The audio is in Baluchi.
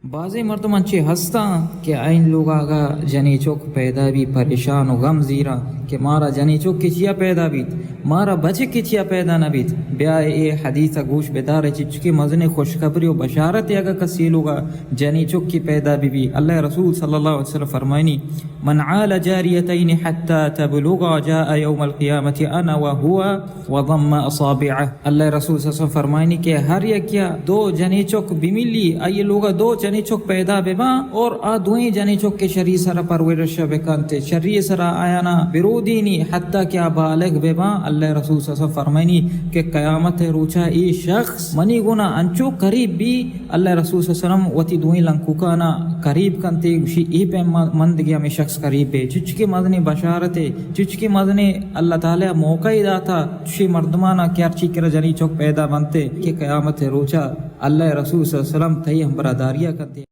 بازیں مردم انچیں ہستاں کہ آئین لوگا اگا جنی چک پیدا بی، پریشان و غم زیراں کہ مارا جنی چک کہ چیا پیدا بیت، مارا بچک کہ چیا پیدا نہ بیت۔ بیا اے حدیث ء گوش بدار، چچکے مزنیں خوشخبری و بشارت اگا کسی لوگا جنی چک کہ پیدا بی بی۔ اللہ رسول صلی اللہ علیہ وسلم فرمائنی، من عال جاریتین حتی تبلغا جاء یوم القیامة انا و هو وضم اصابعه۔ اللہ رسول صلی اللہ علیہ وسلم فرمائنی کہ ہر یکیا دو جنی چک بملی، آئی لوگا دو جنی چک پیدا بباں اور آ دوئیں جنی چک کے شری سرا پرورش بکنت، شری سرا آیانا برودینی حتی کہ آ بالغ بباں۔ اللہ رسول صلی اللہ علیہ وسلم فرمائنی کہ قیامت روچا اے شخص منی گنا انچو قریب بی، اللہ رسول صلی اللہ علیہ وسلم وتی دوئیں لنکوکانا قریب کنتے، گوشی، اے پیم من دگہ ہمیں شخص قریب بے۔ چچکے مزنیں بشارتے، چچکے مزنیں اللہ تعالی موقع داتا، چشی مردمانا کہ ہرچی کرا جنی چک پیدا بنتے کہ قیامت روچا اللہ رسول صلی اللہ علیہ وسلم تئی ہم براداریا کنتے۔